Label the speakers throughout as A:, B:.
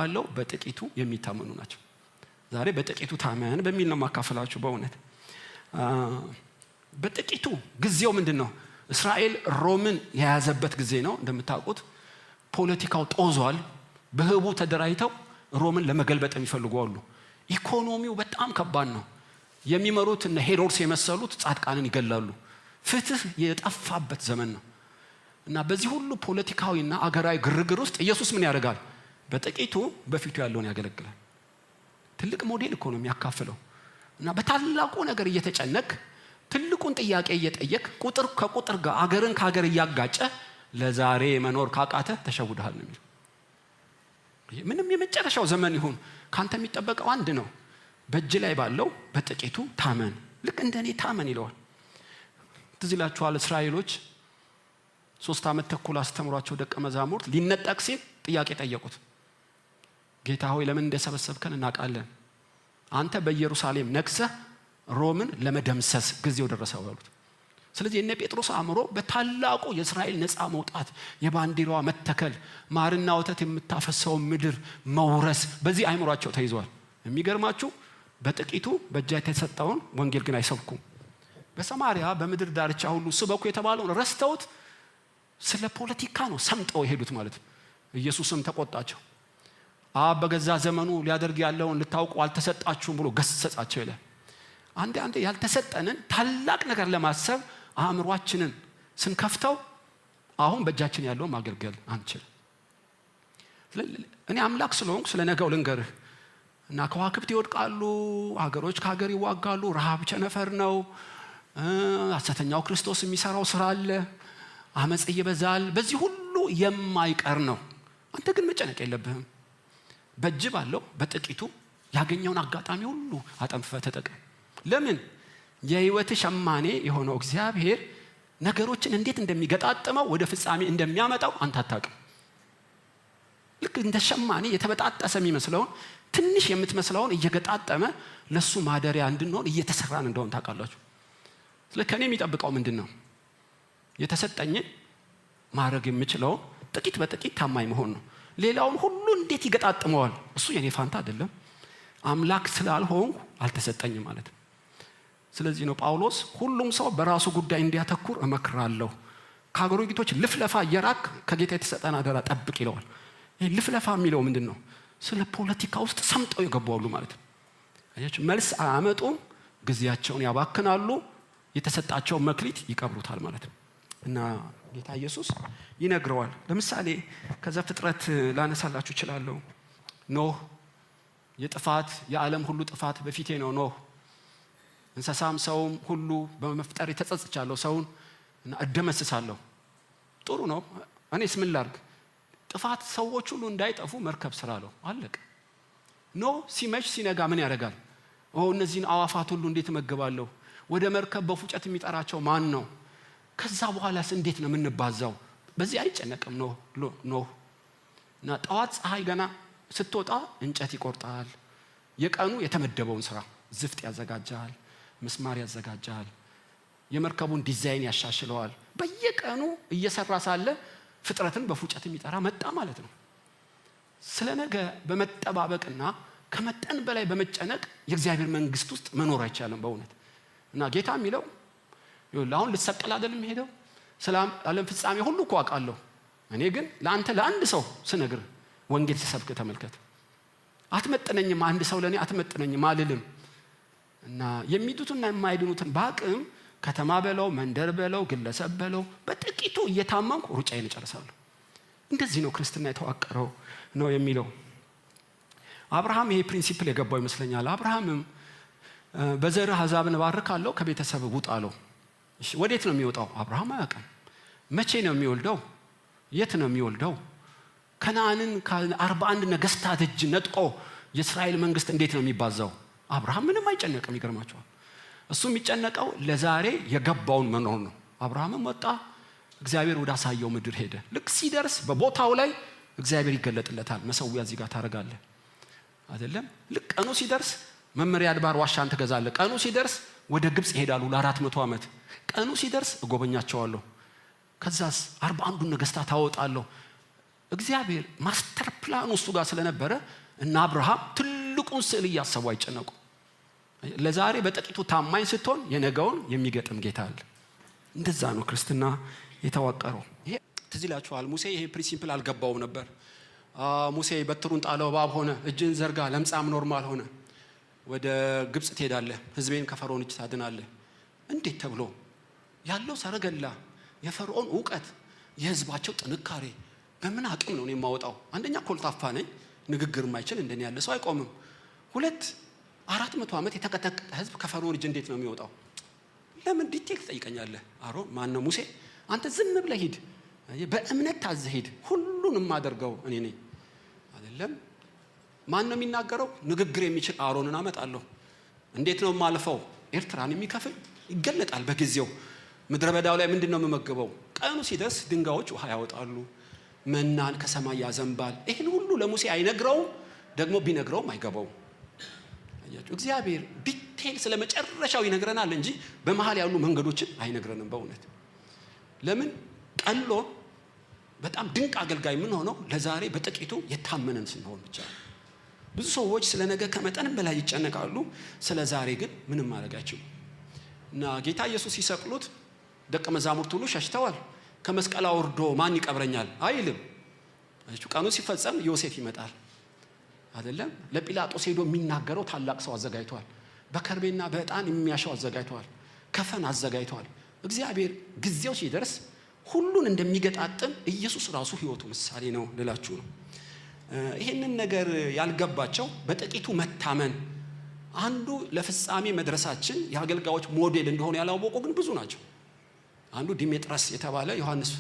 A: ባለው በጥቂቱ የሚታመኑ ናቸው። ዛሬ በጥቂቱ ታመን በሚል ነው የማካፈላችሁ። በእውነት በጥቂቱ ጊዜው ምንድን ነው? እስራኤል ሮምን የያዘበት ጊዜ ነው። እንደምታውቁት ፖለቲካው ጦዟል። በህቡዕ ተደራጅተው ሮምን ለመገልበጥ የሚፈልጉ አሉ። ኢኮኖሚው በጣም ከባድ ነው። የሚመሩት እነ ሄሮድስ የመሰሉት ጻድቃንን ይገላሉ። ፍትህ የጠፋበት ዘመን ነው እና በዚህ ሁሉ ፖለቲካዊና አገራዊ ግርግር ውስጥ ኢየሱስ ምን ያደርጋል? በጥቂቱ በፊቱ ያለውን ያገለግላል። ትልቅ ሞዴል እኮ ነው የሚያካፍለው። እና በታላቁ ነገር እየተጨነቅ፣ ትልቁን ጥያቄ እየጠየቅ፣ ቁጥር ከቁጥር ጋር አገርን ከሀገር እያጋጨ ለዛሬ መኖር ካቃተ ተሸውደሃል ነው የሚለው። ምንም የመጨረሻው ዘመን ይሁን ካንተ የሚጠበቀው አንድ ነው። በእጅ ላይ ባለው በጥቂቱ ታመን፣ ልክ እንደ እኔ ታመን ይለዋል። ትዝ ይላችኋል፣ እስራኤሎች 3 ዓመት ተኩል አስተምሯቸው ደቀ መዛሙርት ሊነጠቅ ሲል ጥያቄ ጠየቁት። "ጌታ ሆይ፣ ለምን እንደሰበሰብከን እናውቃለን። አንተ በኢየሩሳሌም ነግሰህ ሮምን ለመደምሰስ ጊዜው ደረሰ" አሉት። ስለዚህ የነ ጴጥሮስ አእምሮ በታላቁ የእስራኤል ነፃ መውጣት፣ የባንዲራዋ መተከል፣ ማርና ወተት የምታፈሰውን ምድር መውረስ፣ በዚህ አእምሯቸው ተይዘዋል። የሚገርማችሁ በጥቂቱ በእጃ የተሰጠውን ወንጌል ግን አይሰብኩም። በሰማሪያ በምድር ዳርቻ ሁሉ ስበኩ የተባለውን ረስተውት ስለ ፖለቲካ ነው ሰምጠው የሄዱት ማለት ነው። ኢየሱስም ተቆጣቸው። "አብ በገዛ ዘመኑ ሊያደርግ ያለውን ልታውቁ አልተሰጣችሁም" ብሎ ገሰጻቸው ይላል። አንዴ አንዴ ያልተሰጠንን ታላቅ ነገር ለማሰብ አእምሯችንን ስንከፍተው አሁን በእጃችን ያለውን ማገልገል አንችልም። እኔ አምላክ ስለሆንኩ ስለ ነገው ልንገርህ እና ከዋክብት ይወድቃሉ፣ ሀገሮች ከሀገር ይዋጋሉ፣ ረሃብ ቸነፈር ነው፣ ሐሰተኛው ክርስቶስ የሚሰራው ስራ አለ፣ አመፅ ይበዛል። በዚህ ሁሉ የማይቀር ነው። አንተ ግን መጨነቅ የለብህም። በእጅ ባለው በጥቂቱ ያገኘውን አጋጣሚ ሁሉ አጠንፍፈህ ተጠቀም። ለምን? የህይወት ሸማኔ የሆነው እግዚአብሔር ነገሮችን እንዴት እንደሚገጣጥመው፣ ወደ ፍጻሜ እንደሚያመጣው አንተ አታውቅም። ልክ እንደ ሸማኔ የተበጣጠሰ የሚመስለውን፣ ትንሽ የምትመስለውን እየገጣጠመ ለእሱ ማደሪያ እንድንሆን እየተሰራን እንደሆን ታውቃላችሁ። ስለዚህ ከእኔ የሚጠብቀው ምንድን ነው? የተሰጠኝን ማድረግ የምችለውን ጥቂት በጥቂት ታማኝ መሆን ነው። ሌላውን ሁሉ እንዴት ይገጣጥመዋል? እሱ የኔ ፋንታ አይደለም። አምላክ ስላልሆንኩ አልተሰጠኝም ማለት ነው። ስለዚህ ነው ጳውሎስ "ሁሉም ሰው በራሱ ጉዳይ እንዲያተኩር እመክራለሁ፣ ከአሮጊቶች ልፍለፋ እየራቅህ ከጌታ የተሰጠህን አደራ ጠብቅ" ይለዋል። ይህ ልፍለፋ የሚለው ምንድን ነው? ስለ ፖለቲካ ውስጥ ሰምጠው የገቡ አሉ ማለት ነው። አያችሁ፣ መልስ አያመጡም፣ ጊዜያቸውን ያባክናሉ፣ የተሰጣቸውን መክሊት ይቀብሩታል ማለት ነው። እና ጌታ ኢየሱስ ይነግረዋል። ለምሳሌ ከዘፍጥረት ላነሳላችሁ እችላለሁ። ኖህ የጥፋት የዓለም ሁሉ ጥፋት በፊቴ ነው። ኖህ፣ እንስሳም ሰውም ሁሉ በመፍጠሬ ተጸጽቻለሁ፣ ሰውን እና እደመስሳለሁ። ጥሩ ነው። እኔስ ምን ላርግ? ጥፋት ሰዎች ሁሉ እንዳይጠፉ መርከብ ስራ አለው። አለቀ። ኖህ ሲመሽ ሲነጋ ምን ያደርጋል? "ኦ፣ እነዚህን አዋፋት ሁሉ እንዴት እመግባለሁ? ወደ መርከብ በፉጨት የሚጠራቸው ማን ነው? ከዛ በኋላስ እንዴት ነው የምንባዛው?" በዚህ አይጨነቅም ኖህ። እና ጠዋት ፀሐይ ገና ስትወጣ እንጨት ይቆርጣል። የቀኑ የተመደበውን ስራ ዝፍጥ ያዘጋጃል፣ ምስማር ያዘጋጃል፣ የመርከቡን ዲዛይን ያሻሽለዋል። በየቀኑ እየሰራ ሳለ ፍጥረትን በፉጨት የሚጠራ መጣ ማለት ነው። ስለ ነገ በመጠባበቅና ከመጠን በላይ በመጨነቅ የእግዚአብሔር መንግስት ውስጥ መኖር አይቻልም በእውነት። እና ጌታ የሚለው፣ "አሁን ልትሰቀል አይደል የምሄደው? ስለ ዓለም ፍጻሜ ሁሉ እኮ አውቃለሁ። እኔ ግን ለአንተ ለአንድ ሰው ስነግርህ፣ ወንጌል ስሰብክ ተመልከት። አትመጥነኝም፣ አንድ ሰው ለእኔ አትመጥነኝም አልልም። እና የሚድኑትና የማይድኑትን በአቅም ከተማ በለው፣ መንደር በለው፣ ግለሰብ በለው፣ በጥቂቱ እየታመንኩ ሩጫዬን እጨርሳለሁ።" እንደዚህ ነው ክርስትና የተዋቀረው ነው የሚለው። አብርሃም ይሄ principle የገባው ይመስለኛል። አብርሃምም "በዘርህ አሕዛብን እባርካለሁ፣ ከቤተሰብህ ውጣ" አለው። ወዴት ነው የሚወጣው? አብርሃም አያውቅም። መቼ ነው የሚወልደው? የት ነው የሚወልደው? ከነአንን ከ41 ነገስታት እጅ ነጥቆ የእስራኤል መንግስት እንዴት ነው የሚባዛው? አብርሃም ምንም አይጨነቅም። ይገርማችኋል። እሱ የሚጨነቀው ለዛሬ የገባውን መኖር ነው። አብርሃምም ወጣ፣ እግዚአብሔር ወደ አሳየው ምድር ሄደ። ልክ ሲደርስ በቦታው ላይ እግዚአብሔር ይገለጥለታል። "መሰዊያ እዚህ ጋር ታደርጋለህ አይደለም?" ልክ ቀኑ ሲደርስ መምሬ አድባር ዋሻን ትገዛለህ። ቀኑ ሲደርስ ወደ ግብፅ ይሄዳሉ ለ400 ዓመት። ቀኑ ሲደርስ እጎበኛቸዋለሁ። ከዛስ 41ዱን ነገስታት አወጣለሁ። እግዚአብሔር master plan ኡ እሱ ጋር ስለነበረ እና አብርሃም ትልቁን ስዕል እያሰቡ አይጨነቁ። ለዛሬ በጥቂቱ ታማኝ ስትሆን የነገውን የሚገጥም ጌታ አለ። እንደዛ ነው ክርስትና የተዋቀረው። ይሄ ትዝ ይላችኋል። ሙሴ ይሄ principle አልገባውም ነበር። ሙሴ በትሩን ጣለው፣ እባብ ሆነ። እጅን ዘርጋ፣ ለምጻም normal ሆነ። ወደ ግብፅ ትሄዳለህ፣ ህዝቤን ከፈርዖን እጅ ታድናለህ። እንዴት ተብሎ ያለው ሰረገላ፣ የፈርዖን እውቀት፣ የህዝባቸው ጥንካሬ፣ በምን አቅም ነው እኔ የማወጣው? አንደኛ ኮልታፋ ነኝ፣ ንግግር የማይችል እንደኔ ያለ ሰው አይቆምም። ሁለት 400 ዓመት የተቀጠቀጠ ህዝብ ከፈርዖን እጅ እንዴት ነው የሚወጣው? ለምን detail ትጠይቀኛለህ? አሮን ማን ነው ሙሴ፣ አንተ ዝም ብለህ ሂድ፣ በእምነት ታዘህ ሂድ፣ ሁሉንም የማደርገው እኔ ነኝ። አይደለም ማን ነው የሚናገረው? ንግግር የሚችል አሮንን አመጣለሁ። እንዴት ነው የማልፈው? ኤርትራን የሚከፍል ይገለጣል በጊዜው። ምድረ በዳው ላይ ምንድን ነው የምመግበው? ቀኑ ሲደርስ ድንጋዮች ውሃ ያወጣሉ፣ መናን ከሰማይ ያዘንባል። ይህን ሁሉ ለሙሴ አይነግረውም፣ ደግሞ ቢነግረውም አይገባውም። አያችሁ፣ እግዚአብሔር detail ስለ መጨረሻው ይነግረናል እንጂ በመሀል ያሉ መንገዶችን አይነግረንም። በእውነት ለምን ቀሎ በጣም ድንቅ አገልጋይ የምንሆነው ለዛሬ በጥቂቱ የታመነን ስንሆን ብቻ ነው። ብዙ ሰዎች ስለ ነገ ከመጠንም በላይ ይጨነቃሉ፣ ስለ ዛሬ ግን ምንም ማድረግ አይችሉም። እና ጌታ ኢየሱስ ሲሰቅሉት ደቀ መዛሙርት ሁሉ ሸሽተዋል። ከመስቀል አውርዶ ማን ይቀብረኛል አይልም። ቀኑ ሲፈጸም ዮሴፍ ይመጣል አይደለም። ለጲላጦስ ሄዶ የሚናገረው ታላቅ ሰው አዘጋጅቷል። በከርቤና በዕጣን የሚያሸው አዘጋጅቷል። ከፈን አዘጋጅቷል። እግዚአብሔር ጊዜው ሲደርስ ሁሉን እንደሚገጣጥም ኢየሱስ ራሱ ሕይወቱ ምሳሌ ነው ልላችሁ ነው። ይህንን ነገር ያልገባቸው በጥቂቱ መታመን አንዱ ለፍጻሜ መድረሳችን የአገልጋዮች ሞዴል እንደሆነ ያላወቁ ግን ብዙ ናቸው። አንዱ ዲሜጥረስ የተባለ ዮሐንስ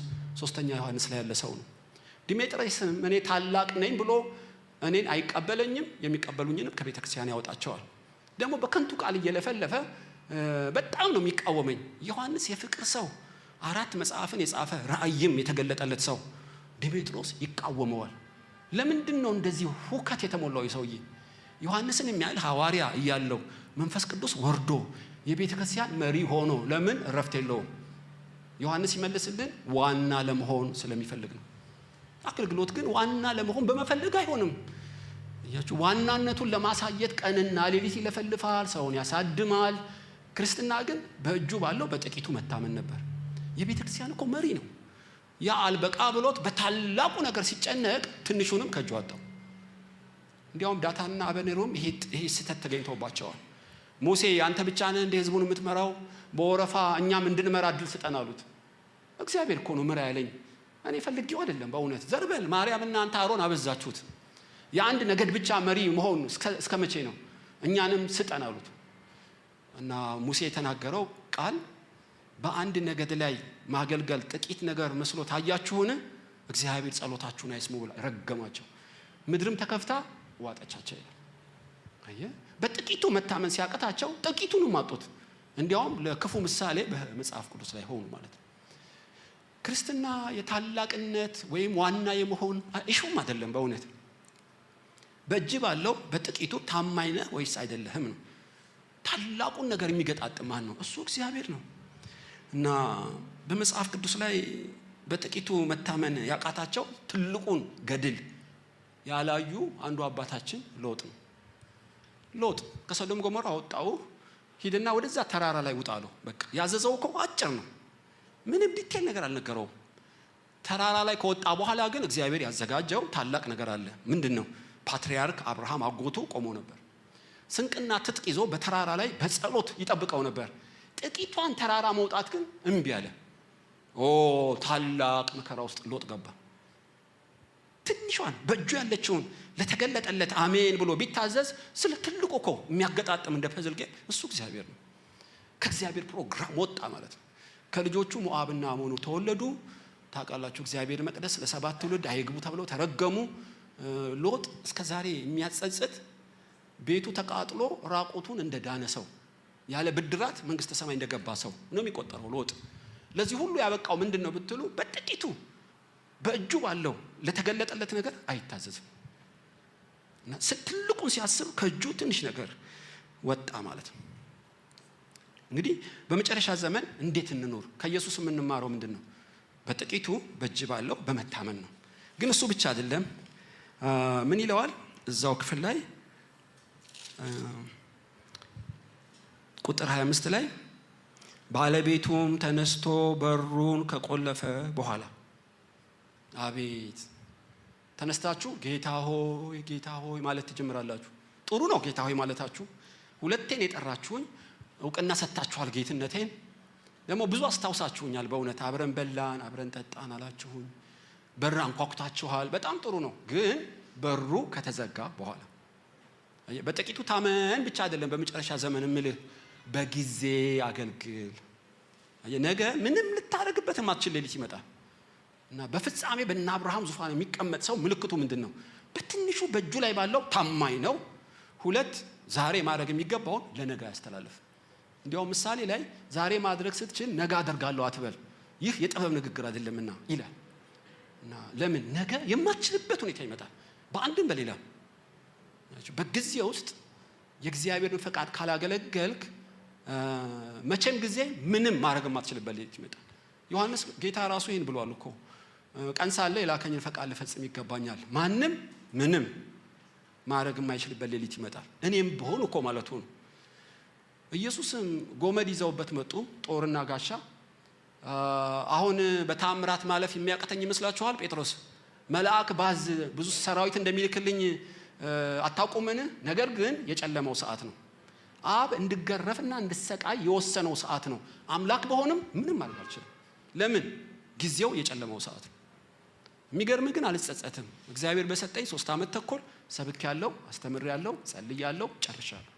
A: ሶስተኛ ዮሐንስ ላይ ያለ ሰው ነው። ዲሜጥረስም እኔ ታላቅ ነኝ ብሎ እኔን አይቀበለኝም፣ የሚቀበሉኝንም ከቤተ ክርስቲያን ያወጣቸዋል። ደግሞ በከንቱ ቃል እየለፈለፈ በጣም ነው የሚቃወመኝ። ዮሐንስ የፍቅር ሰው፣ 4 መጽሐፍን የጻፈ ራእይም የተገለጠለት ሰው ዲሜጥሮስ ይቃወመዋል። ለምንድን ነው እንደዚህ ሁከት የተሞላው ሰውዬ? ዮሐንስን የሚያህል ሐዋርያ እያለው መንፈስ ቅዱስ ወርዶ የቤተ ክርስቲያን መሪ ሆኖ ለምን እረፍት የለውም? ዮሐንስ ይመልስልን ዋና ለመሆን ስለሚፈልግ ነው። አገልግሎት ግን ዋና ለመሆን በመፈለግ አይሆንም። እያችሁ ዋናነቱን ለማሳየት ቀንና ሌሊት ይለፈልፋል፣ ሰውን ያሳድማል። ክርስትና ግን በእጁ ባለው በጥቂቱ መታመን ነበር። የቤተ ክርስቲያን እኮ መሪ ነው። ያ አልበቃ ብሎት በታላቁ ነገር ሲጨነቅ ትንሹንም ከእጁ አጣው። እንዲያውም ዳታንና አበኔሮም ይሄ ስህተት ተገኝቶባቸዋል። ሙሴ አንተ ብቻ ነህ እንደ ህዝቡን የምትመራው፣ በወረፋ እኛም እንድንመራ እድል ስጠን አሉት። እግዚአብሔር እኮ ነው ምራ ያለኝ፣ እኔ ፈልጌው አይደለም። በእውነት ዘርበል ማርያምና አንተ አሮን አበዛችሁት። የአንድ ነገድ ብቻ መሪ መሆን እስከ መቼ ነው? እኛንም ስጠን አሉት። እና ሙሴ የተናገረው ቃል በአንድ ነገድ ላይ ማገልገል ጥቂት ነገር መስሎ ታያችሁን? እግዚአብሔር ጸሎታችሁን አይስሙ ብላ ረገማቸው። ምድርም ተከፍታ ዋጠቻቸው ይላል። አየህ፣ በጥቂቱ መታመን ሲያቅታቸው ጥቂቱንም አጡት። እንዲያውም ለክፉ ምሳሌ በመጽሐፍ ቅዱስ ላይ ሆኑ ማለት ነው። ክርስትና የታላቅነት ወይም ዋና የመሆን issue ም አይደለም። በእውነት በእጅ ባለው በጥቂቱ ታማኝ ነህ ወይስ አይደለህም ነው። ታላቁን ነገር የሚገጣጥም ማን ነው? እሱ እግዚአብሔር ነው። እና በመጽሐፍ ቅዱስ ላይ በጥቂቱ መታመን ያቃታቸው ትልቁን ገድል ያላዩ አንዱ አባታችን ሎጥ ነው። ሎጥ ከሰዶም ገሞራ አወጣው፣ ሂድና ወደዛ ተራራ ላይ ውጣ አለው። በቃ ያዘዘው እኮ አጭር ነው። ምንም detail ነገር አልነገረውም። ተራራ ላይ ከወጣ በኋላ ግን እግዚአብሔር ያዘጋጀው ታላቅ ነገር አለ። ምንድነው? ፓትርያርክ አብርሃም አጎቱ ቆሞ ነበር። ስንቅና ትጥቅ ይዞ በተራራ ላይ በጸሎት ይጠብቀው ነበር። ጥቂቷን ተራራ መውጣት ግን እምቢ አለ። ኦ ታላቅ መከራ ውስጥ ሎጥ ገባ። ትንሿን በእጁ ያለችውን ለተገለጠለት አሜን ብሎ ቢታዘዝ ስለ ትልቁ እኮ የሚያገጣጥም እንደ puzzle game እሱ እግዚአብሔር ነው። ከእግዚአብሔር ፕሮግራም ወጣ ማለት ነው። ከልጆቹ ሞዓብና አሞኑ ተወለዱ። ታውቃላችሁ እግዚአብሔር መቅደስ ለ7 ትውልድ አይግቡ ተብለው ተረገሙ። ሎጥ እስከ ዛሬ የሚያጸጽት ቤቱ ተቃጥሎ ራቁቱን እንደዳነ ሰው ያለ ብድራት መንግስተ ሰማይ እንደገባ ሰው ነው የሚቆጠረው ሎጥ። ለዚህ ሁሉ ያበቃው ምንድነው ብትሉ በጥቂቱ በእጁ ባለው ለተገለጠለት ነገር አይታዘዝም። እና ትልቁን ሲያስብ ከእጁ ትንሽ ነገር ወጣ ማለት ነው። እንግዲህ በመጨረሻ ዘመን እንዴት እንኖር? ከኢየሱስ የምንማረው ምንድነው? በጥቂቱ በእጅ ባለው በመታመን ነው። ግን እሱ ብቻ አይደለም። ምን ይለዋል እዛው ክፍል ላይ ቁጥር 25 ላይ ባለቤቱም ተነስቶ በሩን ከቆለፈ በኋላ። አቤት ተነስታችሁ ጌታ ሆይ ጌታ ሆይ ማለት ትጀምራላችሁ። ጥሩ ነው ጌታ ሆይ ማለታችሁ። ሁለቴን የጠራችሁኝ እውቅና ሰጥታችኋል ጌትነቴን። ደግሞ ብዙ አስታውሳችሁኛል። በእውነት አብረን በላን አብረን ጠጣን አላችሁኝ። በር አንኳኩታችኋል። በጣም ጥሩ ነው። ግን በሩ ከተዘጋ በኋላ በጥቂቱ ታመን ብቻ አይደለም። በመጨረሻ ዘመን እምልህ በጊዜ አገልግል። ነገ ምንም ልታደርግበት የማትችል ሌሊት ይመጣል እና በፍጻሜ በእነ አብርሃም ዙፋን የሚቀመጥ ሰው ምልክቱ ምንድን ነው? በትንሹ በእጁ ላይ ባለው ታማኝ ነው። ሁለት፣ ዛሬ ማድረግ የሚገባውን ለነገ አያስተላልፍ። እንዲያውም ምሳሌ ላይ ዛሬ ማድረግ ስትችል ነገ አደርጋለሁ አትበል፣ ይህ የጥበብ ንግግር አይደለምና ይላል። እና ለምን ነገ የማትችልበት ሁኔታ ይመጣል፣ በአንድም በሌላም። በጊዜ ውስጥ የእግዚአብሔርን ፈቃድ ካላገለገልክ መቼም ጊዜ ምንም ማድረግ የማትችልበት ሌሊት ይመጣል። ዮሐንስ ጌታ ራሱ ይህን ብሏል እኮ፣ ቀን ሳለ የላከኝን ፈቃድ ልፈጽም ይገባኛል፣ ማንም ምንም ማድረግ የማይችልበት ሌሊት ይመጣል፣ እኔም ብሆን እኮ ማለቱ ነው። ኢየሱስም ጎመድ ይዘውበት መጡ፣ ጦርና ጋሻ። አሁን በታምራት ማለፍ የሚያቅተኝ ይመስላችኋል? ጴጥሮስ መልአክ ባዝ ብዙ ሰራዊት እንደሚልክልኝ አታውቁምን? ነገር ግን የጨለመው ሰዓት ነው። አብ እንድገረፍና እንድሰቃይ የወሰነው ሰዓት ነው። አምላክ በሆንም ምንም ማድረግ አልችልም። ለምን? ጊዜው የጨለመው ሰዓት ነው። የሚገርም ግን አልጸጸትም። እግዚአብሔር በሰጠኝ 3 ዓመት ተኩል ሰብኬያለሁ፣ አስተምሬያለሁ፣ ጸልያለሁ፣ ጨርሻለሁ።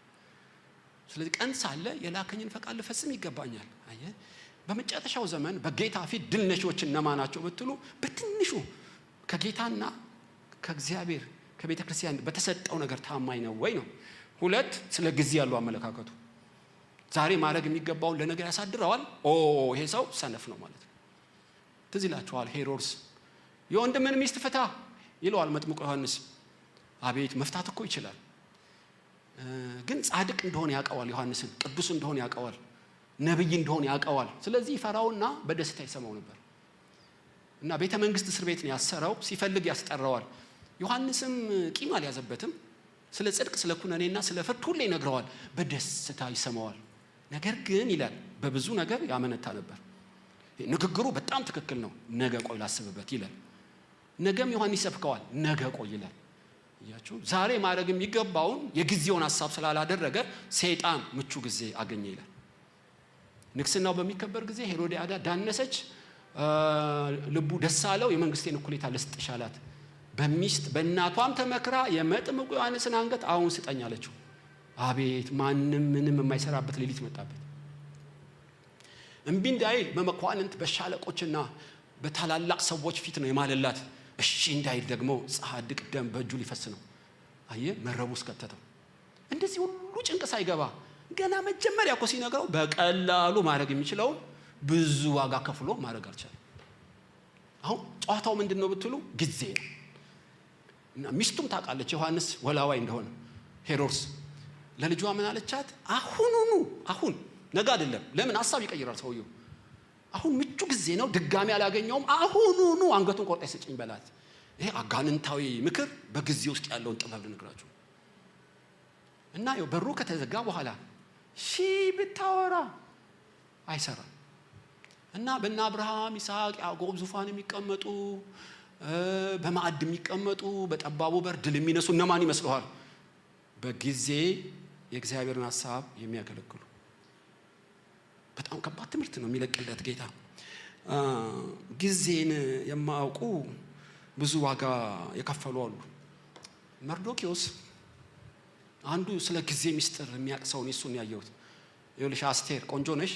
A: ስለዚህ ቀን ሳለ የላከኝን ፈቃድ ልፈጽም ይገባኛል። አየህ፣ በመጨረሻው ዘመን በጌታ ፊት ድል ነሺዎች እነማን ናቸው ብትሉ በትንሹ ከጌታና ከእግዚአብሔር ከቤተ ክርስቲያን በተሰጠው ነገር ታማኝ ነው ወይ ነው። ሁለት፣ ስለ ጊዜ ያለው አመለካከቱ ዛሬ ማድረግ የሚገባውን ለነገ ያሳድረዋል። ኦ ይሄ ሰው ሰነፍ ነው ማለት ነው። ትዝ ይላችኋል ሄሮድስ የወንድምን ሚስት ፍታ ይለዋል መጥምቁ ዮሐንስ። አቤት መፍታት እኮ ይችላል፣ ግን ጻድቅ እንደሆነ ያውቀዋል። ዮሐንስን ቅዱስ እንደሆነ ያውቀዋል፣ ነብይ እንደሆነ ያውቀዋል። ስለዚህ ፈራውና በደስታ ይሰማው ነበር። እና ቤተ መንግስት እስር ቤት ነው ያሰረው። ሲፈልግ ያስጠራዋል። ዮሐንስም ቂም አልያዘበትም። ስለ ጽድቅ፣ ስለ ኩነኔና ስለ ፍርድ ሁሌ ይነግረዋል። በደስታ ይሰማዋል። ነገር ግን ይላል በብዙ ነገር ያመነታ ነበር። ንግግሩ በጣም ትክክል ነው። ነገ ቆይ ላስብበት ይላል። ነገም ዮሐንስ ይሰብከዋል። ነገ ቆይ ይላል። እያችሁ ዛሬ ማድረግ የሚገባውን የጊዜውን ሐሳብ ስላላደረገ ሰይጣን ምቹ ጊዜ አገኘ ይላል። ንግስናው በሚከበር ጊዜ ሄሮድያዳ ዳነሰች፣ ልቡ ደስ አለው። የመንግስቴን እኩሌታ ልስጥሽ አላት። በሚስት በእናቷም ተመክራ የመጥምቁ ዮሐንስን አንገት አሁን ስጠኝ አለችው። አቤት ማንም ምንም የማይሰራበት ሌሊት መጣበት። እምቢ እንዳይል በመኳንንት በሻለቆችና በታላላቅ ሰዎች ፊት ነው የማለላት። እሺ እንዳይል ደግሞ ጻድቅ ደም በእጁ ሊፈስ ነው። አየ መረቡ ውስጥ ከተተው። እንደዚህ ሁሉ ጭንቅ ሳይገባ ገና መጀመሪያ እኮ ሲነግረው በቀላሉ ማድረግ የሚችለውን ብዙ ዋጋ ከፍሎ ማድረግ አልቻለም። አሁን ጨዋታው ምንድነው ብትሉ ጊዜ ነው። እና ሚስቱም ታውቃለች ዮሐንስ ወላዋይ እንደሆነ። ሄሮድስ ለልጇ ምን አለቻት? አሁኑኑ፣ አሁን ነገ አይደለም። ለምን ሐሳብ ይቀይራል ሰውየው። አሁን ምቹ ጊዜ ነው፣ ድጋሚ አላገኘውም። አሁኑኑ አንገቱን ቆርጠሽ ስጭኝ በላት። ይሄ አጋንንታዊ ምክር በጊዜ ውስጥ ያለውን ጥበብ ልነግራችሁ። እና ያው በሩ ከተዘጋ በኋላ ሺህ ብታወራ አይሰራም። እና በእነ አብርሃም ይስሐቅ ያዕቆብ ዙፋን የሚቀመጡ በማዕድ የሚቀመጡ በጠባቡ በር ድል የሚነሱ እነማን ይመስለዋል? በጊዜ የእግዚአብሔርን ሐሳብ የሚያገለግሉ። በጣም ከባድ ትምህርት ነው የሚለቅለት ጌታ። ጊዜን የማያውቁ ብዙ ዋጋ የከፈሉ አሉ። መርዶኪዮስ አንዱ ስለ ጊዜ ሚስጥር የሚያውቅ ሰው ነው። እሱን ያየሁት። ይኸውልሽ አስቴር ቆንጆ ነሽ፣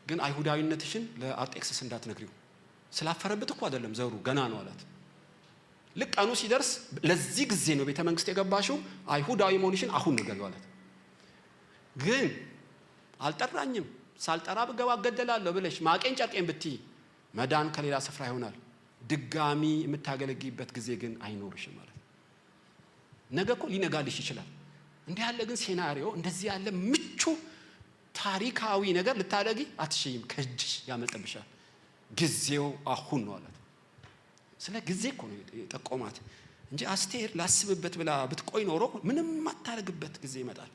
A: ግን አይሁዳዊነትሽን ለአርጤክስስ እንዳትነግሪው። ስላፈረበት እኮ አይደለም ዘሩ ገና ነው አላት። ልክ ቀኑ ሲደርስ ለዚህ ጊዜ ነው ቤተ መንግስት የገባሽው፣ አይሁዳዊ መሆንሽን አሁን ንገሪው አላት። ግን አልጠራኝም፣ ሳልጠራ ብገባ እገደላለሁ ብለሽ ማቄን ጨርቄን ብትይ መዳን ከሌላ ስፍራ ይሆናል። ድጋሚ የምታገለግይበት ጊዜ ግን አይኖርሽም ማለት ነው። ነገ እኮ ሊነጋልሽ ይችላል። እንዲህ ያለ ግን ሴናሪዮ፣ እንደዚህ ያለ ምቹ ታሪካዊ ነገር ልታደርጊ አትችይም፣ ከእጅሽ ያመልጥብሻል። ጊዜው አሁን ነው አላት። ስለ ጊዜ እኮ ነው የጠቆማት እንጂ አስቴር ላስብበት ብላ ብትቆይ ኖሮ ምንም የማታደርግበት ጊዜ ይመጣል።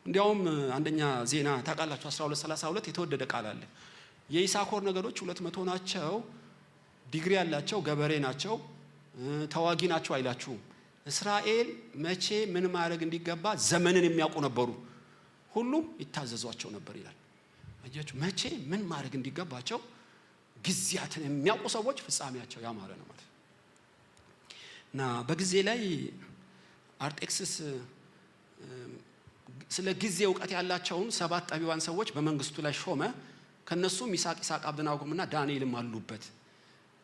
A: እንዲያውም አንደኛ ዜና ታውቃላችሁ 12:32 የተወደደ ቃል አለ። የይሳኮር ነገዶች 200 ናቸው፣ ዲግሪ ያላቸው ገበሬ ናቸው፣ ተዋጊ ናቸው አይላችሁም። እስራኤል መቼ ምን ማድረግ እንዲገባ ዘመንን የሚያውቁ ነበሩ፣ ሁሉም ይታዘዟቸው ነበር ይላል። አያችሁ፣ መቼ ምን ማድረግ እንዲገባቸው ጊዜያትን የሚያውቁ ሰዎች ፍጻሜያቸው ያማረ ነው ማለት ነው። እና በጊዜ ላይ አርጤክስስ ስለ ጊዜ እውቀት ያላቸውን 7 ጠቢባን ሰዎች በመንግስቱ ላይ ሾመ። ከነሱም ይሳቅ፣ ይሳቅ፣ አብደናጎም እና ዳንኤልም አሉበት።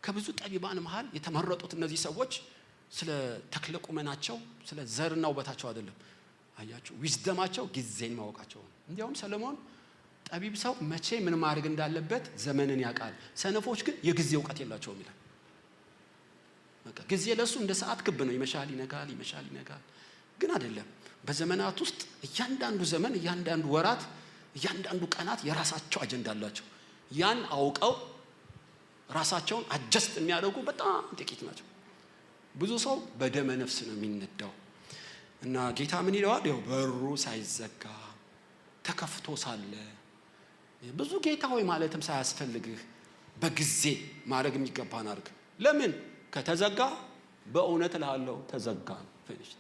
A: ከብዙ ጠቢባን መሃል የተመረጡት እነዚህ ሰዎች ስለ ተክለ ቁመናቸው፣ ስለ ዘርና ውበታቸው አይደለም። አያችሁ፣ wisdom ኣቸው ጊዜን ማወቃቸው ነው። እንዲያውም ሰለሞን ጠቢብ ሰው መቼ ምን ማድረግ እንዳለበት ዘመንን ያውቃል፣ ሰነፎች ግን የጊዜ እውቀት የላቸውም ይላል። በቃ ጊዜ ለሱ እንደ ሰዓት ክብ ነው። ይመሻል ይነጋል፣ ይመሻል ይነጋል። ግን አይደለም። በዘመናት ውስጥ እያንዳንዱ ዘመን፣ እያንዳንዱ ወራት፣ እያንዳንዱ ቀናት የራሳቸው አጀንዳ አላቸው። ያን አውቀው ራሳቸውን adjust የሚያደርጉ በጣም ጥቂት ናቸው። ብዙ ሰው በደመ ነፍስ ነው የሚነዳው። እና ጌታ ምን ይለዋል? ያው በሩ ሳይዘጋ ተከፍቶ ሳለ ብዙ ጌታ ሆይ ማለትም ሳያስፈልግህ በጊዜ ማድረግ የሚገባህን አድርግ። ለምን ከተዘጋ በእውነት እልሃለሁ ተዘጋ ነው። Finish።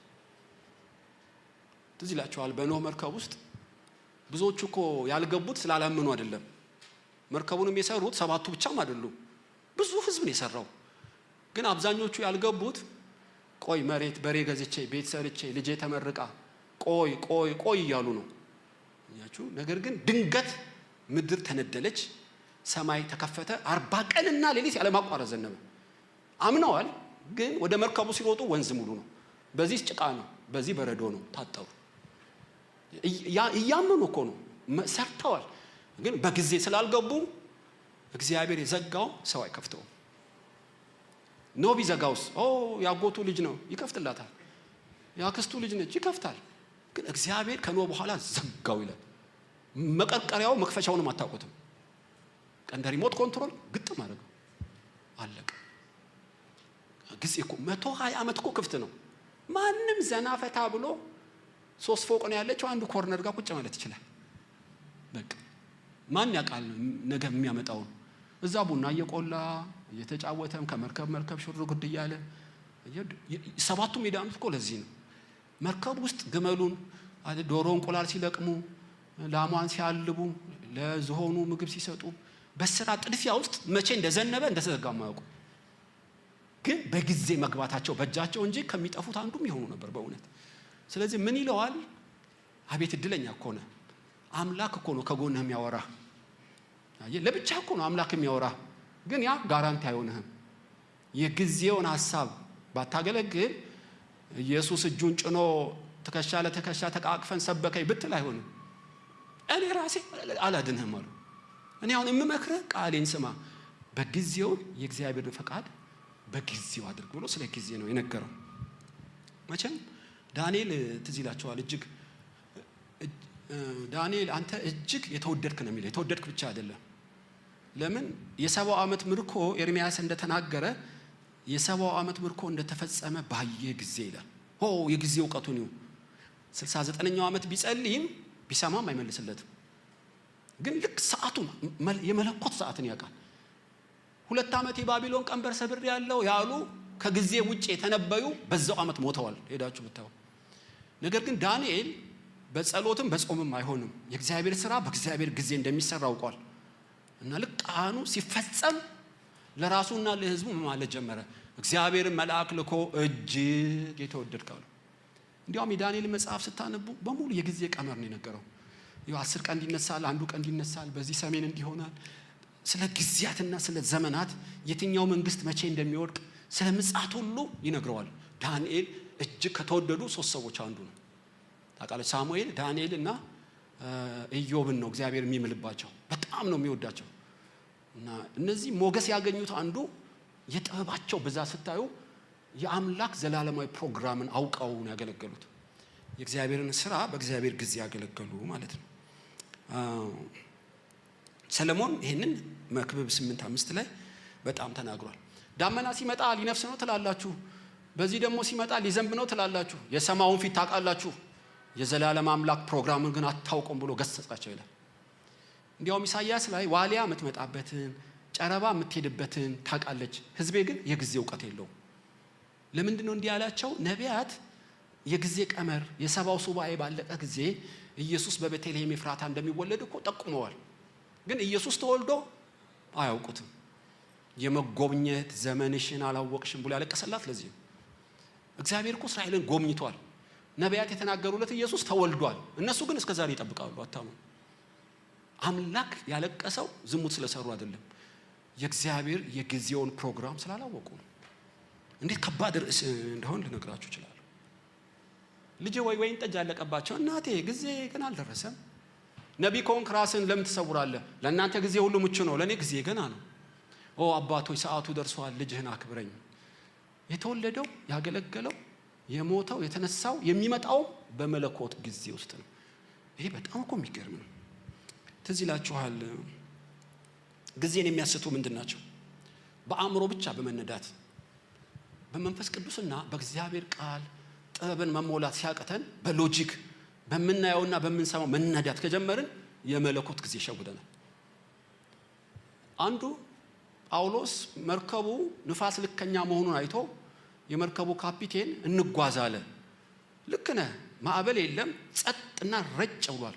A: ትዝ ይላችኋል በኖህ መርከብ ውስጥ ብዙዎቹ እኮ ያልገቡት ስላላመኑ አይደለም። መርከቡንም የሰሩት 7ቱ ብቻም አይደሉም፣ ብዙ ህዝብ ነው የሰራው። ግን አብዛኞቹ ያልገቡት ቆይ መሬት በሬ ገዝቼ ቤት ሰርቼ ልጄ ተመርቃ ቆይ ቆይ ቆይ እያሉ ነው። አያችሁ። ነገር ግን ድንገት ምድር ተነደለች፣ ሰማይ ተከፈተ፣ 40 ቀንና ሌሊት ያለማቋረጥ ዘነበ። አምነዋል። ግን ወደ መርከቡ ሲሮጡ ወንዝ ሙሉ ነው፣ በዚህ ጭቃ ነው፣ በዚህ በረዶ ነው። ታጠሩ። እያመኑ እኮ ነው፣ ሰርተዋል። ግን በጊዜ ስላልገቡ እግዚአብሔር የዘጋው ሰው አይከፍተውም። ኖህ ቢዘጋውስ? ኦ ያጎቱ ልጅ ነው ይከፍትላታል፣ ያክስቱ ልጅ ነች ይከፍታል። ግን እግዚአብሔር ከኖህ በኋላ ዘጋው ይላል። መቀርቀሪያው መክፈቻውንም አታውቁትም። እንደ remote control ግጥም አደረገው፣ አለቀ። ጊዜ እኮ 120 ዓመት እኮ ክፍት ነው። ማንም ዘና ፈታ ብሎ 3 ፎቅ ነው ያለችው፣ አንዱ corner ጋር ቁጭ ማለት ይችላል። በቃ ማን ያውቃል ነገ የሚያመጣውን? እዛ ቡና እየቆላ እየተጫወተም ከመርከብ መርከብ ሽር ጉድ እያለ 7ቱም የዳኑት እኮ ለዚህ ነው። መርከብ ውስጥ ግመሉን ዶሮ እንቁላል ሲለቅሙ፣ ላሟን ሲያልቡ፣ ለዝሆኑ ምግብ ሲሰጡ፣ በስራ ጥድፊያ ውስጥ መቼ እንደዘነበ እንደተዘጋ የማያውቁ ግን በጊዜ መግባታቸው በእጃቸው እንጂ ከሚጠፉት አንዱም ይሆኑ ነበር በእውነት። ስለዚህ ምን ይለዋል? አቤት እድለኛ እኮ ነህ፣ አምላክ እኮ ነው ከጎንህ የሚያወራ። አየህ፣ ለብቻ እኮ ነው አምላክ የሚያወራ፣ ግን ያ ጋራንቲ አይሆንህም። የጊዜውን ሐሳብ ባታገለግል ኢየሱስ እጁን ጭኖ ትከሻ ለትከሻ ተቃቅፈን ሰበከኝ ብትል አይሆንም። እኔ ራሴ አላድንህም አሉ። እኔ አሁን የምመክርህ ቃሌን ስማ፣ በጊዜው የእግዚአብሔርን ፈቃድ በጊዜው አድርግ ብሎ ስለ ጊዜ ነው የነገረው። መቼም ዳንኤል ትዝ ይላቸዋል። እጅግ ዳንኤል አንተ እጅግ የተወደድክ ነው የሚለው። የተወደድክ ብቻ አይደለም። ለምን የ70 ዓመት ምርኮ ኤርሚያስ እንደተናገረ የ70 ዓመት ምርኮ እንደተፈጸመ ባየ ጊዜ ይላል። ሆ የጊዜ እውቀቱን ይሁ 69ኛው ዓመት ቢጸልይም ቢሰማም አይመልስለትም። ግን ልክ ሰዓቱን የመለኮት ሰዓትን ያውቃል። 2 ዓመት የባቢሎን ቀንበር ሰብሬ ያለው ያሉ ከጊዜ ውጪ የተነበዩ በዛው ዓመት ሞተዋል። ሄዳችሁ ብታዩ። ነገር ግን ዳንኤል በጸሎትም በጾምም አይሆንም፣ የእግዚአብሔር ስራ በእግዚአብሔር ጊዜ እንደሚሰራ አውቋል። እና ልክ ቃኑ ሲፈጸም ለራሱና ለሕዝቡ መማለድ ጀመረ። እግዚአብሔርን መልአክ ልኮ እጅግ የተወደድክ አለው። እንዲያውም የዳንኤል መጽሐፍ ስታነቡ በሙሉ የጊዜ ቀመር ነው የነገረው። ይኸው 10 ቀን እንዲነሳል፣ አንዱ ቀን እንዲነሳል፣ በዚህ ሰሜን እንዲሆናል። ስለ ጊዜያትና ስለ ዘመናት የትኛው መንግስት መቼ እንደሚወድቅ ስለ ምጽአት ሁሉ ይነግረዋል። ዳንኤል እጅግ ከተወደዱ 3 ሰዎች አንዱ ነው። ታውቃለች፣ ሳሙኤል፣ ዳንኤል እና ኢዮብን ነው እግዚአብሔር የሚምልባቸው። በጣም ነው የሚወዳቸው። እና እነዚህ ሞገስ ያገኙት አንዱ የጥበባቸው ብዛት ስታዩ የአምላክ ዘላለማዊ ፕሮግራምን አውቀው ነው ያገለገሉት። የእግዚአብሔርን ስራ በእግዚአብሔር ጊዜ ያገለገሉ ማለት ነው። ሰለሞን ይሄንን መክብብ 8:5 ላይ በጣም ተናግሯል። ዳመና ሲመጣ ሊነፍስ ነው ትላላችሁ፣ በዚህ ደግሞ ሲመጣ ሊዘንብ ነው ትላላችሁ። የሰማውን ፊት ታውቃላችሁ፣ የዘላለም አምላክ ፕሮግራሙን ግን አታውቁም ብሎ ገሰጻቸው ይላል። እንዲያውም ኢሳይያስ ላይ ዋሊያ የምትመጣበትን ጨረባ የምትሄድበትን ታውቃለች፣ ሕዝቤ ግን የጊዜ እውቀት የለውም። ለምንድን ነው እንዲህ ያላቸው? ነቢያት የጊዜ ቀመር የሰባው ሱባኤ ባለቀ ጊዜ ኢየሱስ በቤተልሔም ኤፍራታ እንደሚወለድ እኮ ጠቁመዋል። ግን ኢየሱስ ተወልዶ አያውቁትም። የመጎብኘት ዘመንሽን አላወቅሽም ብሎ ያለቀሰላት ለዚህ ነው። እግዚአብሔር እኮ እስራኤልን ጎብኝቷል። ነቢያት የተናገሩለት ኢየሱስ ተወልዷል። እነሱ ግን እስከ ዛሬ ይጠብቃሉ። አታሙ አምላክ ያለቀሰው ዝሙት ስለሰሩ አይደለም፣ የእግዚአብሔር የጊዜውን ፕሮግራም ስላላወቁ ነው። እንዴት ከባድ ርዕስ እንደሆን ልነግራችሁ እችላለሁ። ልጄ ወይ ወይን ጠጅ አለቀባቸው። እናቴ ጊዜ ገና አልደረሰም። ነቢይ ከሆንክ ራስን ለምን ትሰውራለህ? ለእናንተ ጊዜ ሁሉ ምቹ ነው፣ ለእኔ ጊዜ ገና ነው። ኦ አባቶች ሰዓቱ ደርሷል፣ ልጅህን አክብረኝ። የተወለደው፣ ያገለገለው፣ የሞተው፣ የተነሳው፣ የሚመጣው በመለኮት ጊዜ ውስጥ ነው። ይሄ በጣም እኮ የሚገርም ነው። ትዝ ይላችኋል። ጊዜን የሚያስቱ ምንድን ናቸው? በአእምሮ ብቻ በመነዳት፣ በመንፈስ ቅዱስና በእግዚአብሔር ቃል ጥበብን መሞላት ሲያቅተን በ logic በምናየውና በምንሰማው መነዳት ከጀመርን የመለኮት ጊዜ ይሸውደናል። አንዱ ጳውሎስ መርከቡ ንፋስ ልከኛ መሆኑን አይቶ የመርከቡ ካፒቴን እንጓዝ አለ። ልክ ነህ፣ ማዕበል የለም፣ ጸጥና ረጭ ብሏል።